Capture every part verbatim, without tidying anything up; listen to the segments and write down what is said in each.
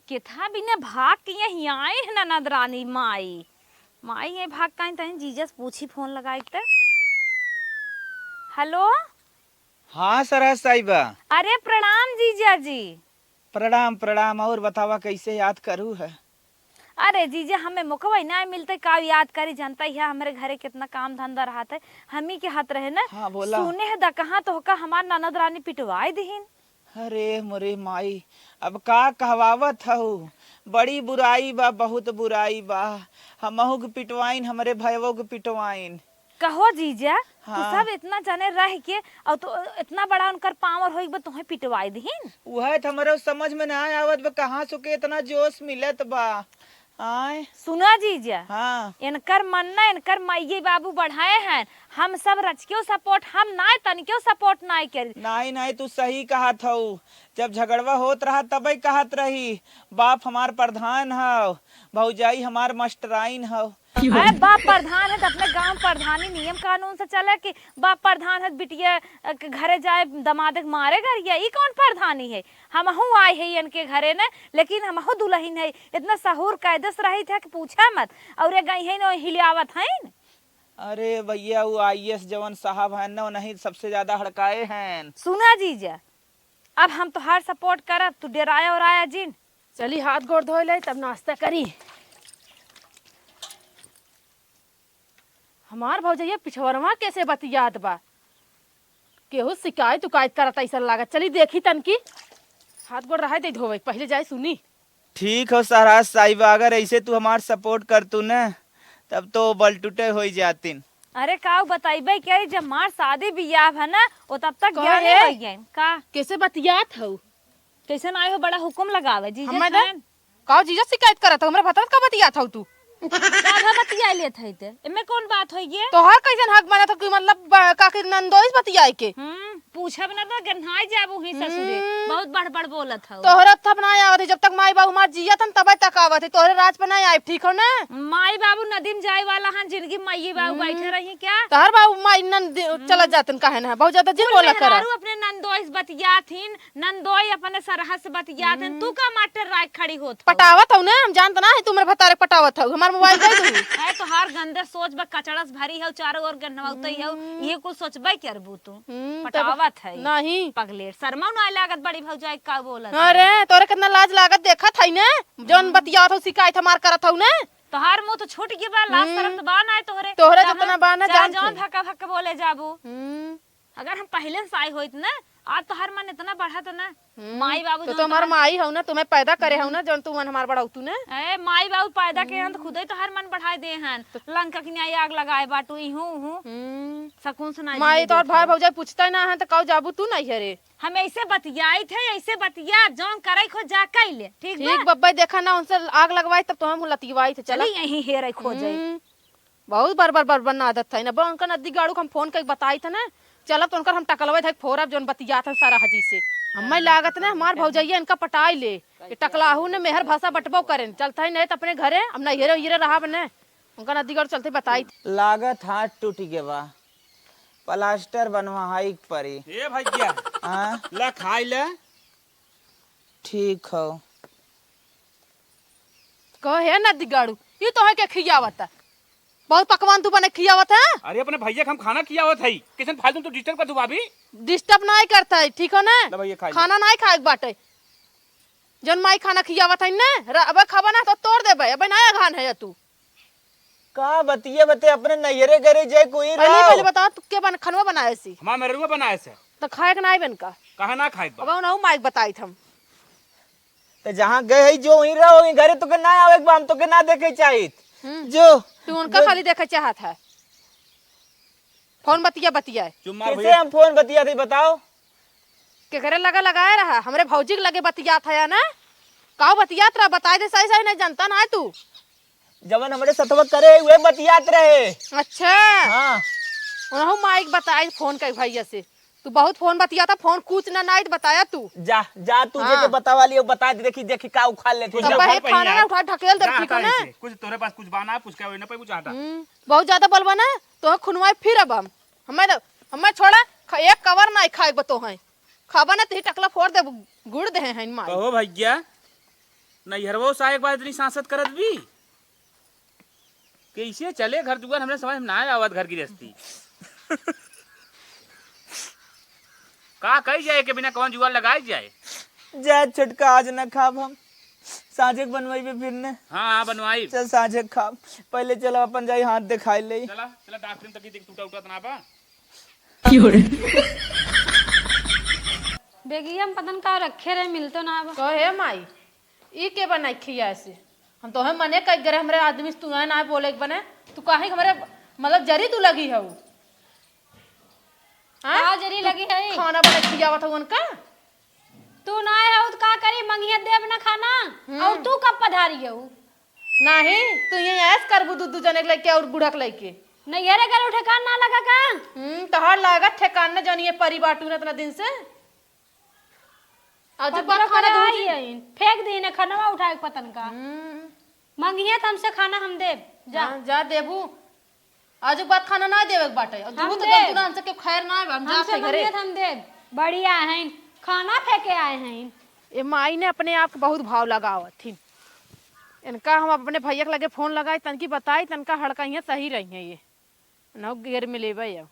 केथा बिना भाग के यहीं आए हैं ननद रानी माई। माई ये भाग काइन तहीं जीजा से पूछी फोन लगाई त। हेलो। हाँ सरहज साहिबा। अरे प्रणाम जीजा जी। प्रणाम प्रणाम। और बतावा कैसे याद करू है? अरे जीजा हमें मोकवा ही ना मिलते का याद करी, जानता ही है हमरे घरे कितना काम धंधा रहत है। हम ही के हाथ रहे ना। हाँ, बोला। सुने है द कहाँ तो का हमार ननद रानी पिटवाई दिहिन। अरे मोरे माई, अब का कहवावत हऊ, बड़ी बुराई बा, बहुत बुराई बा। हमहू के पिटवाइन, हमरे भयवो के पिटवाइन। कहो जीजा, तू हाँ। सब इतना जने रह के और तू इतना बड़ा उनकर पावर होई बा, तोहे पिटवाई दिहिन। उहे त हमरो समझ में ना आवत बा, कहाँ से के इतना जोश मिलत बा। आय। सुना जीजा, हाँ। इनकर मन ना, इनकर माइये बाबू बढ़ाए हैं। हम सब रचकेउ सपोर्ट, हम नाय तनिकेउ सपोर्ट नाय करी। नाई, नाई, तू सही कहत हऊ। जब झगड़वा होत रहा तबे कहत रही, "बाप हमार प्रधान हव, भौजाई हमार मास्टराइन हव।" अरे बाप प्रधान है तो अपने गांव प्रधानी नियम कानून से चले कि बाप प्रधान है, बिटिया अ, के घरे जाए, दमाद के मारे गरिया, ई कौन प्रधानी है? हमहू आए है इनके घरे न, लेकिन हमहू दुलहिन है, इतना सहूर कायदे से रहित है कि पूछा मत। और ये गई है न, हिलियावत हैं। अरे भैया, वो आईएएस जवन साहब हैं न, उन्हीं सबसे ज्यादा हड़काए हैं। सुना जीजा, अब हम तोहार सपोर्ट करब, तू डेराया और आया जिन। चली हाथ गोड़ धोए ले, तब नाश्ता करी। हमार भौजैया पिछवरवा कैसे बतियात बा, केहू शिकायत उकायत करत ऐसन लागत। चली देखी तनकी, हाथ गोड़ रहे दे धोवे, पहिले जाए सुनी। ठीक हो सरहज साहिबा, अगर ऐसे तू हमार सपोर्ट कर तू न, तब तो बलटुटे होई जातिन। अरे का बताइबे के, जब हमार शादी बियाह है ना, वो तब तक कहे ज्ञानी है? हो गए का? कैसे बतियात हऊ? कैसन आए हो बड़ा हुकुम लगावे, जीजा हमें दे। खाएन? का जीजा शिकायत करत हो? हमरे भतरत का बतियात हो तू? का बतिया लेत है ते? एमे कौन बात होई गे? तोहार कैसन हक बनत हो कि मतलब ब-, का कि नंदोई से बतियाए के? हम्म, पूछब ना तो गन्हाई जाबू ही ससुरे। हम्म। बहुत बढ़ बढ़ बोलत हो। तोहरा तब ना आवत है, जब तक माई बाबू हमार जियत हन तबे तक आवत है, तोहरे राज पे ना आइब, ठीक हो ना? माई बाबू नदी में जाए वाला हन, जिंदगी में माई बाबू हम्म। बैठे रही क्या? तोहर बाबू माई नंद चला हम्म। जातन काहे ना? बहुत ज्यादा जिन कुल बोला करा। मेहरारू अपने नंदोई से बतियात हिन, नंदोई अपने सरहज से बतियात हन, हम्म। तू का मास्टर राय खड़ी होत हऊ? पटावत हऊ ना, हम जानत ना है तू हमरे भतारे पटावत हऊ, हमार मोबाइल दे दू। है तोहार गंदे सोच बा, कचड़ा से भरी हऊ, चारों ओर गन्हवाउते हऊ, हम्म। ये कुल सोचबे करबू तू। हम्म, तब पटावत है। नहीं। पगलेट, शर्मा ना लागत बड़ी भौजाई का बोलत है। अरे, तोरे कितना लाज लागत देखत है ना, जौन हम्म। बतियावत हऊ, शिकायत हमार करत हऊ ना। तोहार मुंह तो छूट गया बा, लाज हम्म। शर्म तो बा ना है तोहरे। तोहरे तब जितना बा ना, चाहे जानत जौन है। भक्का भक्का बोले जाबू। हम्म। अगर हम पहिले से आए होइत ना, आज तोहार मन इतना बढ़त ना, हम्म, माई बाबू तो जौन तुम्हार तोहार माई हऊ ना, तुम्हें पैदा करे हऊ ना, हम्म। जौन तू मन हमार बढ़ाऊ तू ना। ए, माई बाबू पैदा के हन तो हम्म। खुदे तोहार मन बढ़ाए दे हन। तो लंका के न्याय आग लगाए बाटू, इहू उहू। हम्म। सकून से ना माई जिए तोहर देत भाई हऊ। भौजाई पूछता ना हन तो कऊ जाबू तू नहीं हरे। हम ऐसे बतियाइत है, ऐसे बतिया, जौन करे खो जा कैले, ठीक बा? ठीक बब्बे, देखा ना उनसे आग लगवाई तब तो हम लतिवाई थे, चला। चली यहीं हेरे खो जाई। हम्म। बहुत बार, बार, बार, बार ना आदत था ना। बा उनका नदी गाड़ू के हम फोन करके बताई थे ना, चलब तो उनकर हम टकलवे थे, फोरब जौन बतियात हन सरहजी से। हम्म, हमें लागत ना हमार भौजैया इनका पटाई ले। ये टकलाहू ने मेहर भाषा बटबो करें। चलता ही नहीं तो अपने घरे, हम नहीं हेरे, हेरे रहा बने। उनका नदी गाड़ू चलते बताई थे। लागत हाथ टूट गया बा, प्लास्टर बनवाई के पड़ी। ए भैया, हाँ? ला खाई ले। ठीक हो। कहे नदी गाड़ू, ई तोहे के खियावत है? बहुत पकवान तू बने खियावत है? अरे अपने भैया के हम खाना खियावत है, कैसन फालतू तू डिस्टर्ब कर दू भाभी? डिस्टर्ब नहीं करता है, ठीक हो ना? ले भैया, खा ले। खाना नहीं खाए के बाटे, जौन माई खाना खियावत है ना, र-, अबे खाबा ना तो तोड़ देबे, अबे नया घान है तू। का बतिया बते, अपने नैहरे घरे जाए कोई पहले, रहो। पहले बताओ, तू के बन-, खनवा बनाए सी? हमार मेहरुआ बनाए से। तो खाए के नाई बन का? काहे ना खाए के बा? अब उनहु माइक बताइत हम। तो जहाँ गए है जो वहीं रहो, वहीं घरे तोके ना आवे के बा, हम तोके ना देखे चाहित। हम्म। जो, तू उनका जो खाली देखे चाहत है। फोन बतिया, बतिया। चुप मार किसे भैया। हम फोन बतिया थी बताओ? केकरे लगे लगाए रहा? हमरे भौजी के लगे बतियात है ना? काऊ बतियात रहा? बताए दे, सही सही नहीं जानता ना है तू। जवन हमरे सतवा करे है, उहे बतियात रहे। अच्छा। हाँ। उनहु माइक बताई फोन कई भैया से। तू बहुत फोन बतियाता, फोन कुछ ना नाई बताया तू। जा, जा तू हाँ। जेके बतावा लियो, बता दे, देखी, देखी का उखाड़ लेती। कुछ तब उखाड़ भाई खाना पाई ना यार। उठा ढकेल दे, जा ठीक हटा है ना? ऐसे। कुछ तोरे पास कुछ बाना है, कुछ क्या ना पे कुछ हटा। हम्म, बहुत ज्यादा बोलबा ना, तो खुनवाई फिर अब हम। हमें तो, हमें छोड़ा, ख-, एक कवर नाई खाए बतो हैं। खाबा ना तो ही टकला फोड़ दे, गुड़ दे हैं माई। कहो भैया, नैहरवो से आए के बाद इतनी सांसत करत भी? कैसे चले घर दुआर, हमरे समझ में ना आवत घर गृहस्थी। का कही जाए के बिना कौन जुआर लगाई जाए? जा छोटका, आज न खाब हम, साँझे के बनवाइबे फिर ने। हाँ, हाँ, बनवाई। चल साँझे के खाब, पहले चल अपन जाई हाथ देखाई ले। चला, चला डॉक्टर तक देख, टूटा उटा त ना बा। बेगिया में पता न का रखे रहे, मिलतो ना अब। कहे माई, ई के बनाई खिया से? हम तोहे मने कह गए, हमरे आदमी से तू ना, ना बोले के बने। तू काहे हमरे, मतलब, जरी तू लगी हऊ? हाँ? का जरी तू लगी है? खाना बना खियावत हऊ उनका? तू ना आए हऊ त का करी, मंगिया देब ना खाना। हम्म। और तू कब पधारी हऊ? नाही, तू यहीं ऐस करबू दू दू जने के लइके और बूढ़ा के लइके। नैहरे घर ठेकान ना लगा का? हम्म, तोहार लागत ठेकान न जानिए परी बाटू न इतना दिन से। आज पकड़ो खाना करे धो आई दी। हईन, फेंक दी ने खनवा उठा के पतन का। हम्म। मंगिया त हमसे खाना हम देब, जा। हाँ, जा देबू। आज के बाद खाना ना देवे के बाटे। और हम देबू तो देब। गलती ना हमसे केहू खैर ना आवे, हम हमसे जाते घरे। मंगिया त हम देब। बढ़िया हईन, खाना फेंके आए हईन। ए माई ने अपने आप के बहुत भाव लगावत थी। इनका हम अपने भैया के लगे फोन लगाई, तनकी बताई, तनका हड़काइयाँ सही रही हैं ये। ना गेर में लेबे अब।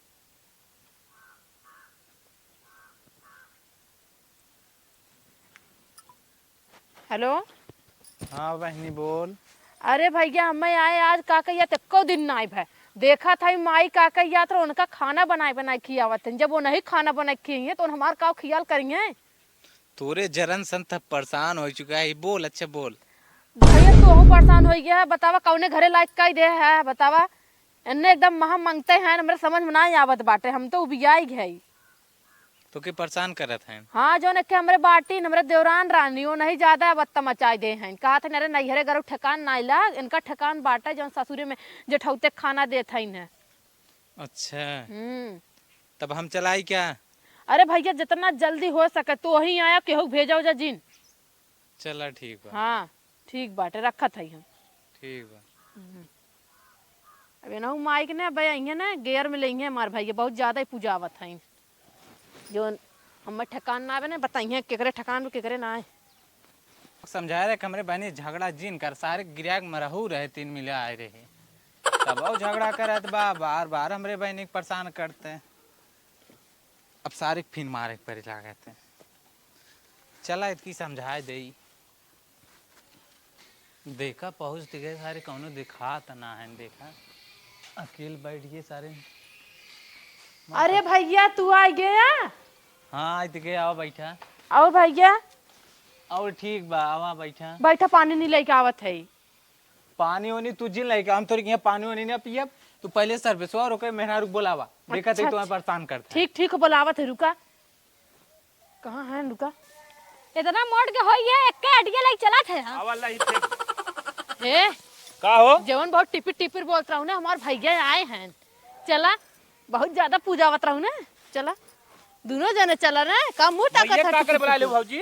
हेलो। हाँ बहिनी बोल। अरे भैया, हमें आए आज का कहिया त एको दिन ना आए भै। देखा था माई का कहिया त उनका खाना बनाए बनाए खियावत हैं। जब वो नहीं खाना बनाए खियाइए तो हमार का खियाल करिए? तोरे जरन सन त परेशान हो चुका है, बोल, अच्छा बोल। भैया तू परेशान हो गया है, बतावा कौने घरे लायक कई दे है, बतावा। एन्ने एकदम महा मंगते हैं, हमरे समझ में ना आवत बाटे, हम तो उबियाई गई। तो के परेशान करत हैं? हाँ, जौन एक हमरे बाटिन, हमरे देवरान रानी, वो नहीं ज्यादा बत्ता मचाई दे हैं। कहत हैं, "अरे नैहरे गरु ठेकान ना लाग, इनका ठेकान बाटे जौन ससुरे में जेठौते खाना देत हैं न।" अच्छा। हम्म। तब हम चलाई क्या? अरे भैया, जितना जल्दी हो सके तो वहीं आया, केहू भेजा उजा जिन। चला ठीक बा। हाँ, ठीक बाटे, रखत हई हम। ठीक बा। हम्म। अब एनहु माइक ने, अब अइहें ने, गेयर में लेइहें हमार भाई, बहुत ज्यादा ही पुजावत हईन। जो हमें ठेकान ना आवे ने, बताइहें केकरे ठेकान बा, केकरे ना आए। समझाए रहे कि हमरे बहनी झगड़ा जिन कर, सारे गिराक मरहू रहे, तीन मिले आए रहे। तब वो झगड़ा करत बा, बार बार हमरे बहनी के परेशान करते। अब सारे के फिन मारे के परे लागत है। चला इतकी समझाए देई। देखा पहुँच त गए सारे, कौनो दिखा त ना है, देखा अकेल बैठ गए सारे। अरे भैया तू आ गया? हाँ आ त गए, आओ बैठा। और भैया? और ठीक बा, आवा बैठा। बैठा, पानी नहीं लेके आवत है। पानी ओनी तू जिन लेके, हम तोरी के यहाँ पानी ओनी ना पियब। तू पहले सर्वेश्वर ओके मेहरारू के बोलावा, देखा अच्छा, तई तुम्हें अच्छा। परेशान करता है। ठीक ठीक बोलावत है, रुका। कहाँ है रुका? इतना मोट के होई है, एक के अटिया लेके चलत है। आवा ला ही फेंक। हे, का हो? जवन बहुत टिपिर टिपिर बोलत रहू ना, हमार भैया आए हैं। चला, बहुत ज्यादा पूजावत रहू ना। चला, दोनों जने चला ना, का मुंह ताकत भैया है का करे टुकुर बुला ले टुकुर? भौजी?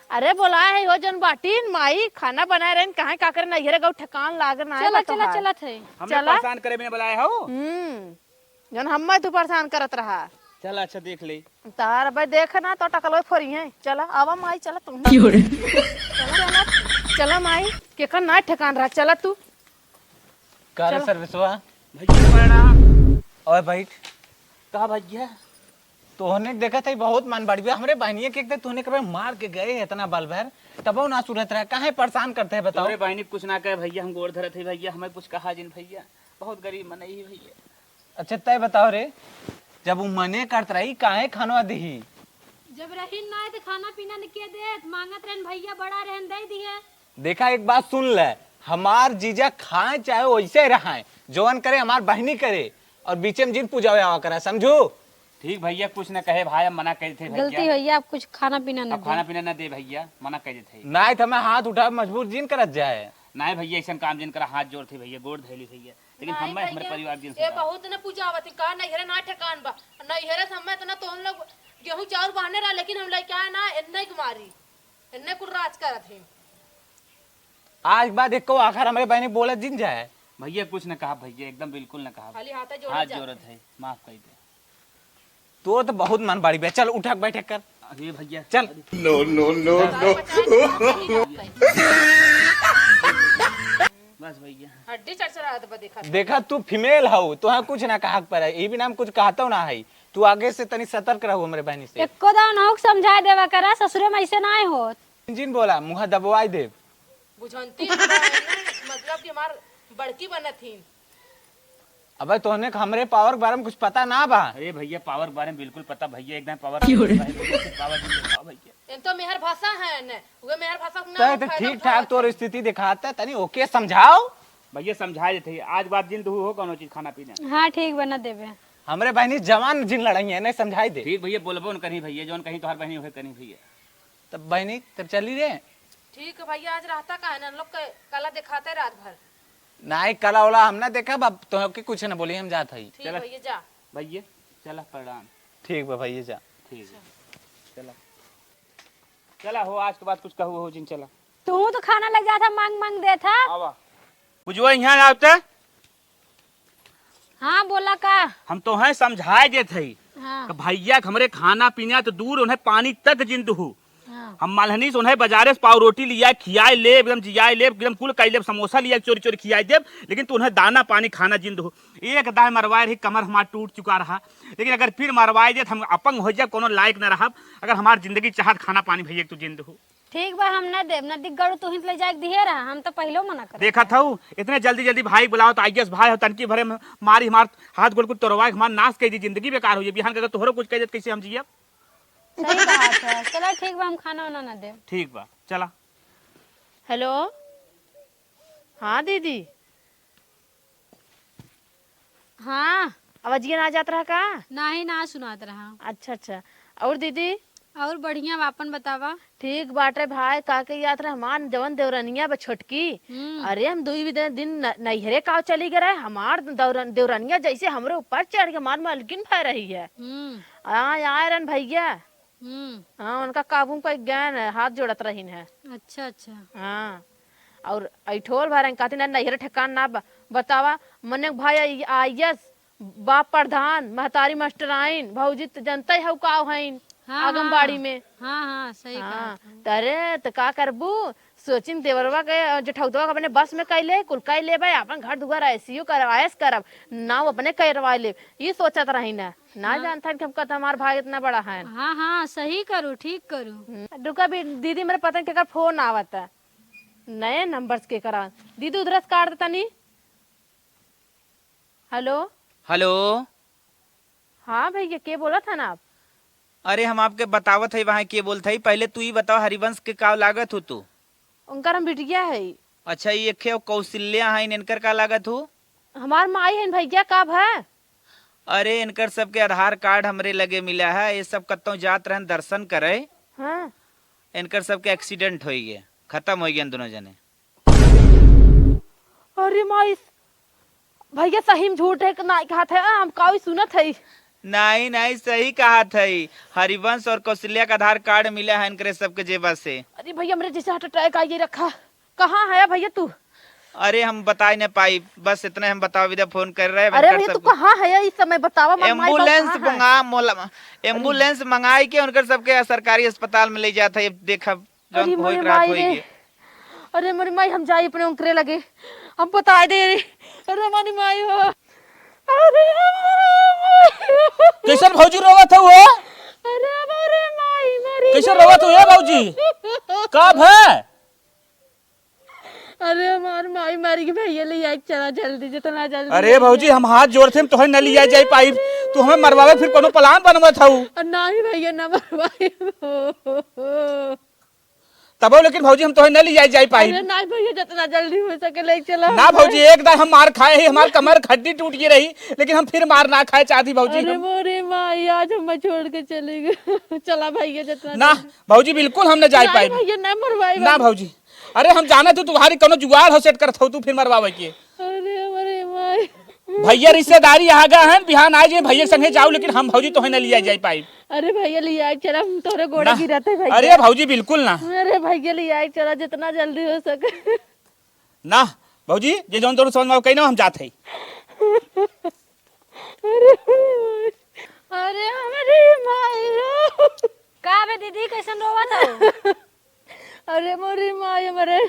अरे बोला है हो जन बाटिन माई खाना बनाए रहन, कहाँ का करे ना, इहरे गौ ठेकान लाग ना है चला, चला, बतावा। चलत है। हमने चला। परेशान करे बिना बुलाए हो? हम्म, जन हम्मे तू परेशान करत रहा। चल अच्छा देख ले। तार भाई देख ना तो टकलो फोरी है। चला आवा माई, चला तुम। क्यों रे? चला, चला, चला माई, केकर ना ठेकान रहा, चला तू। का रे चला। सर्वेश्वर? भैया प्रणाम। ओए बैठ। का भैया? तोहने देखत है बहुत मन बढ़ गया। हमरे बहनिया के एक दिन तोहने के मार के गए इतना बल भर, तबो ना सुधरत रहे। काहे परेशान करते हैं बताओ? तोरे बहनी कुछ ना कहे भैया, हम गोड़ धरत है भैया, हमें कुछ कहा जिन भैया, बहुत गरीब मनई है भैया। अच्छा तय बताओ रे, जब उ मने करत रही काहे खानवा दिही? जब रही ना तो खाना पीना न के देत, मांगत रहन भैया बड़ा रहन दे दिए। देखा एक बात सुन ले, हमार जीजा खाए चाहे वैसे रहाए, जवन करे हमार बहनी करे, और बीचे में जिन पूजावे आवा करा, समझू? ठीक भैया, कुछ न कहे भाई, हम मना कर देते भैया। गलती भैया, आप कुछ खाना पीना न अब खाना दे। पीना न दे भैया, मना कर देते। ना तो हमें हाथ उठा मजबूर जिन करत जाए। नहीं भैया, ऐसा काम जिन करा, हाथ जोड़ थे भैया, गोड़ धैली भैया, लेकिन नहीं हमें भैया, हमरे परिवार जिन ये से बहुत न पूजा आवत है, का नैहरे ना ठेकान बा, नैहरे से हमें इतना तो हम लोग गेहूं चाउर बहने रहा, लेकिन हम लेके आए ना, इन्ने के मारी, इन्ने कुल राज करत है। आज के बाद एको आखर हमरे बहनी बोलत जिन जाए। भैया कुछ न कहा भैया, एकदम बिल्कुल न कहा। खाली हाथ जोड़त हाथ जात जोड़त है। है, माफ कर दे। तो तो बहुत मन बाड़ी बे, चल उठक बैठक कर। अरे भैया। चल। No, no, no, no। देखा, तू female हऊ, तोहे कुछ ना कहा के पड़े, ई भी नाम कुछ कहतो ना है। तू आगे से तनी सतर्क रहू हमरे बहनी से। एको दाव ना हो समझाए देवा करा, ससुरे में ऐसे ना हो। जिन बोला, मुँह दबवाई देब। बुझंती ना बा, मतलब कि हमार बड़की बनत ही। अबे तोहने के हमरे power के बारे में कुछ पता ना बा। अरे भैया, power के बारे में बिल्कुल पता भैया, एकदम power। क्यों रे? Power नहीं देखाओ भैया। एम तो मेहर भाषा है न, उहे मेहर भाषा के नाम तय तो उठाए ठीक तो ठाक उठावत तोर है। स्थिति दिखाता, तनी ओके समझाओ। भैया समझा देते ही, आज बाद जिन दुहू हो कौनो चीज खाना पीना। हाँ ठीक बना देबे। हमरे बहनी जवान जिन लड़ाई है, नहीं समझाई दे। ठीक भैया, बोलबो न करी भैया, जौन कहीं तोहर बहनी उहे करी भैया। तब बहनी, तब चली रे। ठीक है भैया, आज रहता का है ना, हम लोग के कला दिखाते रात भर। नाई, कला वाला हम ना देखब, अब तोहके कुछ ना बोली, हम जात हई। ठीक चला। भैया, जा। भैया, चला, प्रणाम। ठीक बा भैया, जा। ठीक बा। चला। चला हो, आज के बाद कुछ कहू हो जिन, चला। तू तो खाना ले जात है, मांग मांग देत है। आवा। बुझुआ, यहाँ आवते। हाँ, बोला का? हम तोहे समझाए देत हई हाँ। कि भैया के हमरे खाना पीना तो दूर, उन्हें पानी तक जिन दुहू। हाँ। हम मलहनी से उन्हें बाजारे से पाव रोटी लिया, खियाए लेब, एकदम जियाए लेब, एकदम कुल कई लेब, समोसा लिया, चोरी चोरी खियाए देब, लेकिन तू उन्हें दाना पानी खाना जिन दुहू। एक दाए मरवाए रही, कमर हमार टूट चुका रहा, लेकिन अगर फिर मरवाए देत, हम अपंग हो जाब, कोनो लायक न रहब। अगर हमार जिंदगी चाहत, खाना पानी भैया के तू जिन दुहू। ठीक बा, हम ना देब, ना दिख गड़ू, तू ही ले जाके दिहे रहा, हम तो पहले मना कर। देखत हऊ, इतने जल्दी जल्दी भाई बुलाओ, तो आईएएस भाई हो, तनकी भरे में मारी, हमार हाथ गोड़ कुल तोड़वा के हमार नाश कइ दी, जिंदगी बेकार हो जाई। बिहान के अगर तोहरो कुछ कह देत, कैसे हम जियब? सही बात है, चला ठीक बा, हम खाना वाना ना देब। ठीक बा, चला। हेलो, हाँ दीदी। हाँ। आवाजिया ना जात रहा का? नाही, ना सुनात रहा। अच्छा, अच्छा। और दीदी? और बढ़िया बा, आपन बतावा। ठीक बाटे भाई, का के याद रहा, हमार जवन देवरनिया बा छोटकी, हम्म। अरे हम दुई दिन, दिन न-, नैहरे का चली गए रहे, हमार दौरन-, देवरनिया जैसे हमरे ऊपर चढ़ के हमार मलकिन भय रही है। हम्म। हाँ, आए रहन भैया। हम्म। हाँ, उनका काबू में कोई गए न, हाथ जोड़त रहीन है। अच्छा, अच्छा। हाँ, और ऐठोल भर कहती ना, नैहरे ठेकान ना ब-, बतावा, मने भाई आई-, आईएएस, बाप प्रधान, महतारी मास्टराइन, भौजी त जनते हऊ का हईन हाँ, आंगनबाड़ी हाँ। में। हाँ, हाँ, सही हाँ, कहत हऊ। त अरे, त का करबू? सोचिन देवरवा के, अ, जेठौतवा के अपने बस में कइ ले, कुल कइ लेबे, आपन घर दुआर ऐसियो करब, ऐस करब, नाव अपने करवा लेब, ई सोचत रही ना। ना हाँ। जानत हन कि हमका त हमार भाई इतना बड़ा है। हाँ, हाँ, सही करू, ठीक करू। हम्म, रुका भी, दीदी, मेरे पता नहीं केकर फोन आवत है, नए नंबर से केकर आ-, दीदी, उधर से काट देता नहीं। हेलो। हेलो। हाँ भैया, के बोलत हन आप? अरे, हम आपके बतावत हई, वहाँ के बोलत हई। पहले तू ई बताओ, हरिवंश के का लागत हो तू? उनकर हम बिटिया हई। अच्छा, ई एक कौशल्या हईन, इनकर का लागत हो? हमार माई हईन भैया, का भा? अरे, इनकर सबके आधार कार्ड हमरे लगे मिला है, ये सब कत्तौ जात रहन दर्शन करे। हाँ। इनकर सबके accident होइ गए, खत्म होइ गए दोनों जने। अरे माई, भैया सही में झूठ है कि नाई कहत है, हम काऊ सुनत है। नाई, नाई, सही कहत है। हरिवंश और कौशल्या का आधार कार्ड मिला है इनकरे सबके जेबा से। अरे भैया, हमरे जैसे heart attack आइए रखा। कहाँ है भैया तू? अरे हम बताई न पाई, बस इतने हम बताओ, इधर फोन कर रहे हैं, अरे इनकर भैया तू सबके कहाँ है इस समय बतावा, हमार माई बाप ambulance कहाँ है? मंगा, मोला, अरे। Ambulance मंगाई के उनकर सबके सरकारी अस्पताल में ले जात है, देखब। अरे जौन होई मोरे रात माई होई रे। के। अरे मोरे माई, हम जाई अपने उनकरे लगे, हम बताई दे रे। अरे मोरे माई हो। अरे मोरे माई। कैसन भौजी रोवत हऊ हो? अरे मोरे माई, मरी कैसन गई। रोवत हऊ ए भौजी? का भा? अरे हमार माई मरी गई भैया, ले आई चला जल्दी, जितना जल्दी अरे हो भौजी, जाए। हम हाथ जोड़त हई, हम तोहे न लिया जाई पाइब, तू हमें मरवावे फिर कोनो plan बनवत हऊ। अरे नहीं भैया, ना मरवाई। तबो लेकिन भौजी हम तोहे न लिया जाई पाई। अरे ना भैया, जितना जल्दी हो सके ले चला ना हमें। भौजी, एक दाई हम मार खाए ही, हमार कमर हड्डी टूट गई रही, लेकिन हम फिर मार ना खाए चाहती भौजी अरे हम। मोरे माई, आज हम छोड़ के चले गए। चला भैया, जितना ना जल्दी। भौजी, बिल्कुल हम न जाए नहीं पाई। भैया, ना मरवाई ना बाबू। भौजी, अरे हम जाना तू तुम्हारी कोनो जुगाड़ हो set करत हो तू फिर मरवावे के। अरे मोरे माई। भैया रिश्तेदारी आगा हन, बिहान आ जाए भैया के संगे जाऊ, लेकिन हम भौजी तोहे न लिया जाए पाई। अरे भैया, लिया चला, हम तोरे गोड़े ना। गिरत है भैया। अरे भौजी, बिल्कुल ना। अरे भैया, लिया चला, जितना जल्दी हो सके। ना भौजी, जे जौन तोर समझ में आवे, कहीं ना हम जात है। अरे, अरे हमारी माई हो। का बे दीदी, कैसन रोवत हो? अरे मोरी माई, हमरे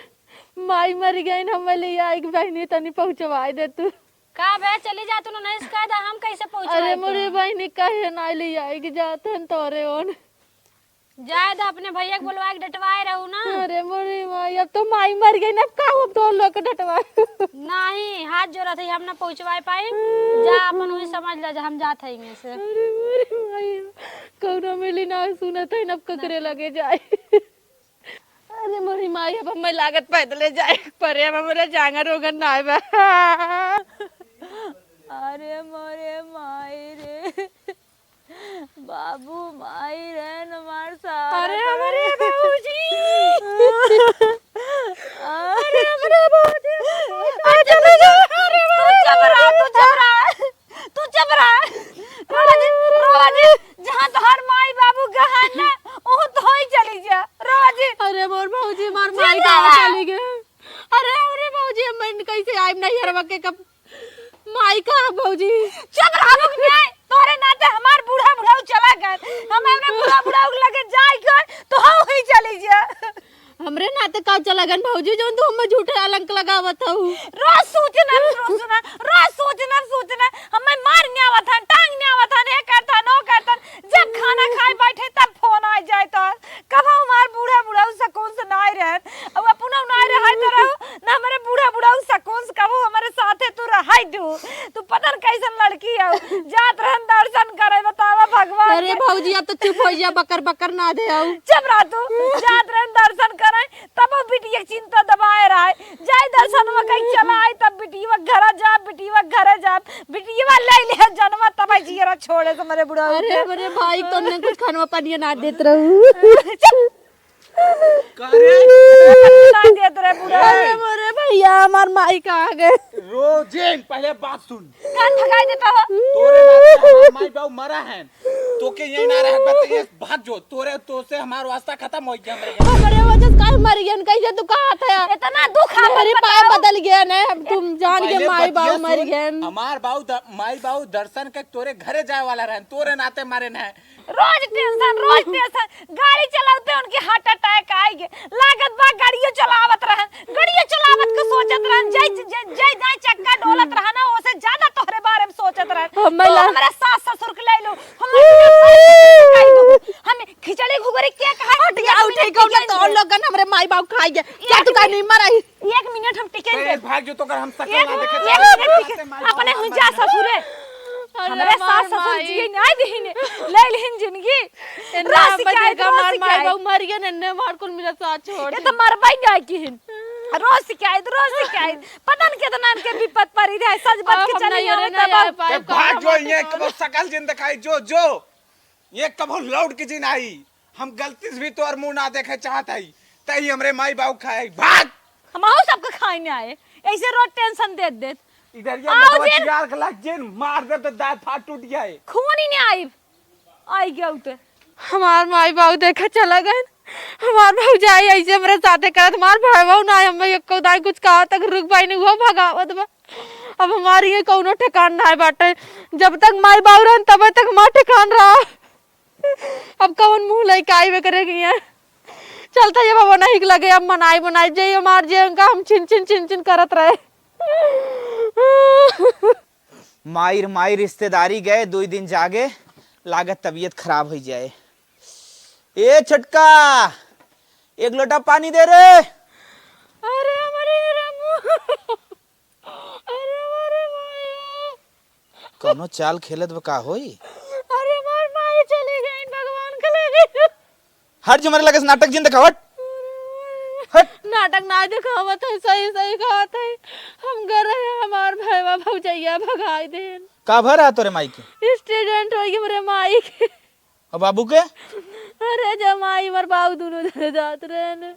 माई मरि गइन, हमें लियाइके बहिनी तनी पहुँचवाइ दे तू। का बे, चली जा तू, नहीं कह दा, हम कैसे पहुँचवाई अरे मोरे तू? बहिनी, कहे ना लियाइके जात हन तोरे ओन। जाए दा, अपने भैया के बोलवाइके डटवाए रहू ना। अरे मोरे माई, अब तो माई मरि गइन, अब का हम तोर लोग के डटवाए? नहीं, हाथ जोड़त है, हम ना पहुँचवाए पाई। जा, अपन वही समझ ला, जा, हम जात है इहाँ से। अरे मोरे माई, कौनो मिली ना सुनत है, अब ककरे लगे जाए। अरे मोरी माई, अब हमें लागत पैदले जाए के परे, अब हमरे जांगर ओंगर नाय बा। अरे मोरे माई रे, बाबू माई रे, हमार सारा अरे हमरे बाबूजी। अरे हमरे बाबूजी। अरे चुप रह, तू चुप रह। तू चुप रह। रोवा जिन, रोवा जिन, जहाँ तोहार माई बाबू गहन ना, ओहू तो होई चली जा। रोवा जिन। अरे मोर भौजी, मार चुप माई रह। कहाँ चली गए? अरे, अरे भौजी, हम मन कैसे आइब नहीं हरवा के कब माई कहाँ भौजी? चुप रह, रुक जाए। तोरे नाते हमार बूढ़ा बुढ़ाऊ चला गए। हम अपने बूढ़ा बुढ़ाऊ के लगे जाए के, तो हम ही चली जा। हमरे नाते का चला गन भौजी, जौन तू हमें झूठे अलंक लगावत हऊ? रोज सूचना, सूचना, रोज सूचना, सूचना। हमें मार न्यावत हन, टांग न्यावत हन, ए करत हन, ओ करत हन। जब खाना खाए बैठे तब फोन आ जाए तो कबहू हमार बूढ़ा बुढ़ाऊ सकून से नाय रहन। अब अपना नाय रहे तो रहो, ना हमारे बूढ़ा बुढ़ाऊ सकून से कबहू हमारे साथे तू रहाई दू। तू पता न कैसन लड़की है। जात रहन दर्शन करे, बतावा भगवान अरे के। भौजी, अब तो चुप हो जा, बकर बकर ना दे आऊ। चुप रह तू। जात रहन दर्शन करे, तब वो बिटिया के चिंता दबाए रहे। जाए दर्शन में कहीं चला आए, तब बिटिया के घरा जा, बिटिया के घरे जा, बिटिया ले ले जनमा, तब जियरा छोड़े से मेरे बुढ़ाऊ अरे, के। अरे भाई, तोने कुछ खानवा पानिया ना देत रहू। चुप। का रे? ना देत रहे बुढ़ाऊ। अरे मोरे भैया, हमार माई कहाँ गए? रोजेन, पहले बात सुन। कान भगाई देता हो। तोरे नाते हमार माई बाबू मरा है। तोके यहीं ना रहे, बताइए, भाग जो। तोरे, तो से हमार वास्ता खत्म हो गया, मर गया। हमरे वजह से काहे मर गए? कैसे तू कहा था? इतना दुख आपन मेरे पाँव बताओ। बदल गया ना, हम तुम जान के पहले माई बतिया बाबू मर सुन, गए। हमार बाबू द-, माई बाबू दर्शन के तोरे घरे जाए वाला रहन, तोरे नाते मरे न। रोज टेंशन, रोज टेंशन। गाड़ी चलाते उनके हार्ट अटैक आइ गे। लागत बा गाड़ियो चलावत रहन, गाड़ियो चलावत के सोचत रहन, जय, जय, जय, जय चक्का डोलत रहन, ओसे ज्यादा तोहरे बारे में सोचत रहन। हम तो ला- हमरा सास ससुर के ले लो, हम सास ससुर के ले लो। हम खिचड़ी घुघरी के कहा हट जा, उठे कौन तो लोगन हमरे माई बाप खाई गए। क्या एक तू का मिनट। नहीं मराई? एक मिनट हम टिके ए, दे। भाग जो तो कर हम सकल एक ना देखे एक चाहते। मिनट टिके। अपने हुई जा ससुरे। अरे हमरे हमार सास ससुर माई। जिए ना दिहिन, ले लिहिन जिंदगी। एन्ने रोज हमर शिकायत, दुर्गा रोज मार, मार शिकायत। बाबू मर गए, एन्ने मार कुल मिला साथ छोड़ ये दे। तो मरबई नहीं किहिन। रोज शिकायत, रोज शिकायत। पता न कितना इनके विपत पड़ी रहे, सच बात अब के हम चली नहीं, अरे आवत नहीं, बा। अब ए, भाग जो, ये कबो सकल जिन दिखाई, जो, जो। ये कबो लौट के जिन आई। हम गलती से भी तोर मुंह ना देखे चाहत हई, तई हमरे माई बाबू खाए, भाग। हमहू सबके खाए ने आए, ऐसे रोज टेंशन देत देत। इधर ये आओ बतवा जिन। चियार के लाग जिन, मार दे तो दांत फाट टूट जाए। खून ही नहीं आई, आई गया उते। हमार माई बाबू देखे चला गए, हमार भौजाई ऐसे हमरे साथे करत, हमार भाई बाबू ना, हमें एको दाई कुछ कहा तक रुक पाई नहीं, वो भगावत बा। अब हमार ये कौनो ठिकान ना बाटे, जब तक माई बाबू रहन तब तक हमार ठिकान रहा। अब कौन मुंह लेके आई बे करे गई है? चलता ये बाबा नहीं लगे, अब मनाई बनाई जे हमार जे उनका हम छिन छिन छिन छिन करत रहे। माई रे माई, रिश्तेदारी गए, दुई दिन जागे, लागत तबीयत खराब होइ जाए। ए छोटका, एक लोटा पानी दे रे। अरे हमारे रामू। अरे हमारे माई। कौनो चाल खेलत बा का होई? अरे हमार माई चली गई, भगवान के लगे। हट जो, मेरे लगे से नाटक जिन दिखावत। हट। नाटक ना दिखावत है, सही सही कहत है। हम घर रहे, हमार भैया भौजैया भगाई देन। का भर रहा तोरे माई के? एक्सीडेंट हो गया मेरे माई के। और बाबू के? अरे जमाई, हमार बाबू दोनों जने जात रहे ने।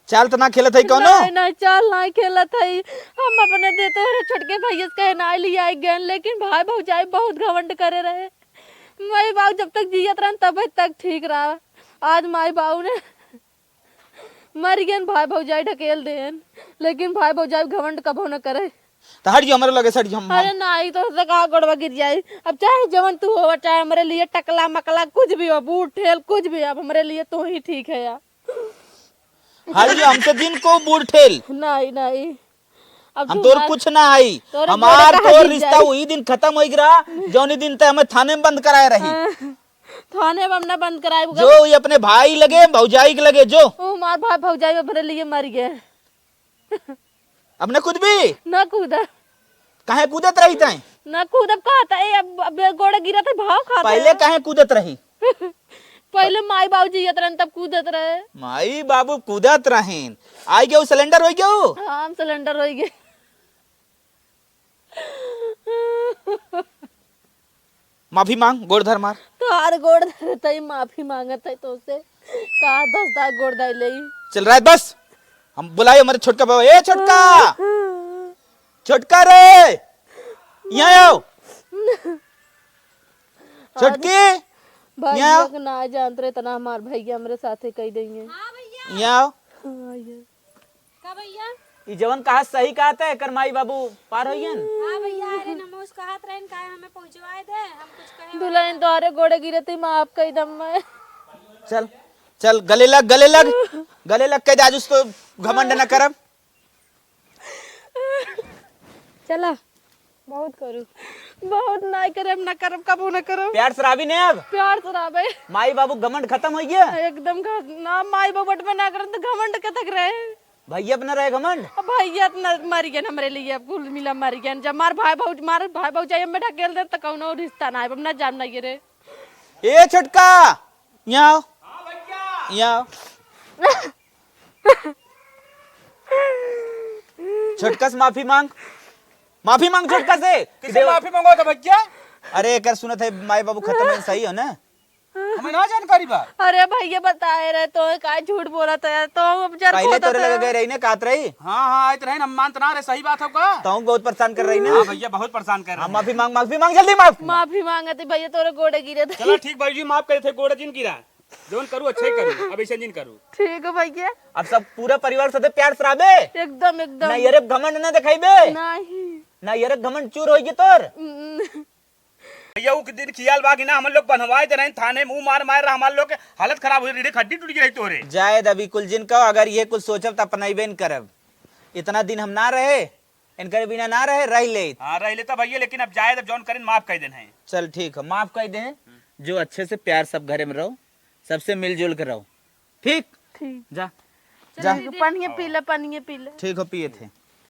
चाल त ना खेलत है कौनो? नहीं, नहीं, चाल ना खेलत है। हम अपने दे तोहरे छोटके भैया से कहे ना लिया गए, लेकिन भाई भौजाई बहुत घमंड करे रहे। माई बाबू जब तक जियत रहन तब तक ठीक रहा। आज माई बाबू ने मर गए, भाई भौजाई ढकेल देन, लेकिन भाई भौजाई घमंड कबो न करे। त हट जो, हमरे लगे से हट जो, हम, हम अरे नाई, तो से का गोड़वा गिर जाई। अब चाहे जवन तू हो, चाहे हमरे लिए टकला मकला कुछ भी हो, बूढ़ ठेल कुछ भी, अब हमरे लिए तू ही ठीक है यार। हाल जो हमसे जिन को बूढ़ ठेल। नहीं, नहीं। अब हम तोर कुछ ना आई। तोरे हमार गोड़े का तोर रिश्ता वही दिन खतम होई गिरा, जौनी दिन ते हमें थाने में बंद कराए रही। हाँ, थाने में हम ना बंद कराए। जो ये अपने भाई लगे, भौजाई के लगे, जो। ओ, हमार भाई भौजाई में भरे लिए मर गए। अब न कूदबी? न कूदब। काहे कूदत रही तैं? न कूदब कहत है, अब, अब गोड़ गिरत है, भाव खात पहले है। काहे कूदत रही? पहले माई बाबू जियत रहन, तब कूदत रहे। माई बाबू कूदत रहेन। आई गयो सिलेंडर होई गयो? हाँ, हम सिलेंडर होई गए। माफी मांग, गोड़ धर मार। तोहार गोड़ धरत हई, माफी मांगत हई तोसे। का दस दाग गोड़ दाई लेई? चल रहा है बस। हम बुलाए हमारे छोटका बाबा। ए छोटका! छोटका रे! यहाँ आओ। छोटकी! भैया यहाँ आओ। के ना जानत रहे, इतना हमार भैया हमरे साथे कई देंगे। हाँ भैया। यहाँ आओ। हाँ भैया। का भैया? ई जवन कहा सही कहत है, एकर माई बाबू पार होइयन। हाँ भैया, अरे नमोस कहत रहन, काहे हमें पहुँचवाए दे, हम कुछ कहे वाला दुल्हन तोहरे गोड़े गिरती, माफ कई दम मैं। चल, चल, गले लग, गले लग, गले लग, कह दे, आज उस तो घमंड न करब। चला। बहुत करू। बहुत नाई करब, ना करब, कबो ना करब। प्यार सराबी ने अब? प्यार सराबे। माई बाबू घमंड खत्म होई गया? एकदम घ-, ना, माई बाबू बटबे ना करब तो घमंड के तक रहे। भैया अपना रहे घमंड? अब भैया अपना मर गए हमरे लिए, अब कुल मिला मर गए। जब मार भाई भौज, मार भाई भौजाई में ढकेल दे तो कौनो रिश्ता ना है, अब ना जान ना ये रे। ए छोटका, यहाँ आओ। यहाँ आओ। छोटका से माफी मांग, माफी मांग छोटका से। किसे माफी मांगो तो भैया? अरे एकर सुनत है माई बाबू खत्म है, सही हो ना? हमें ना जानकारी बा। अरे भैया बताए रहे तो का झूठ बोलत है, तो अब जर पहले खोदत तोरे लगे है। गए रही ना, कहत रही। हाँ, हाँ, आइत रहे ना, हम मानत ना रहे, सही बात है का? तो बहुत परेशान कर रही ना। हाँ भैया, बहुत परेशान कर रहे हाँ, हैं। माफी मांग, माफी मांग, जल्दी माफ। माफी मांगत ही भैया, तोरे गोड़े गिरे थे। चला ठीक बाबूजी, माफ करे थे, गोड़े जिन गिरा। जौन करू, अच्छा ही करू, अब ऐसे जिन करू। ठीक है भैया। अब सब पूरा परिवार साथे प्यार सराबे। एकदम, एकदम। ना ये रे घमंड ना दिखाइबे। नहीं। ना ये रे घमंड चूर होई तोर। हम्म। भैया, उ दिन खियाल बा कि ना, हमन लोग बन्हवाए दे रहे थाने में, उ मार मार रहा, हमार लोग के हालत खराब हुई, रीढ़े की हड्डी टूट गई रही तोरे। जाए द अभी कुल जिन कहो, अगर ये कुल सोचब त अपनाइबे न करब। इतना दिन हम ना रहे, इनकर बिना ना रहे, रह ले। हाँ, रह लेता भैया, लेकिन अब जाए, अब जौन करें माफ कर देन है। चल ठीक है, माफ कर दे, जो अच्छे से प्यार सब घरे में रहो, सबसे मिलजुल के रहो, ठीक? ठीक। जा, चलो जा। दीदी। पनिया पी ले, पनिया पी ले। ठीक हो, पिए थे।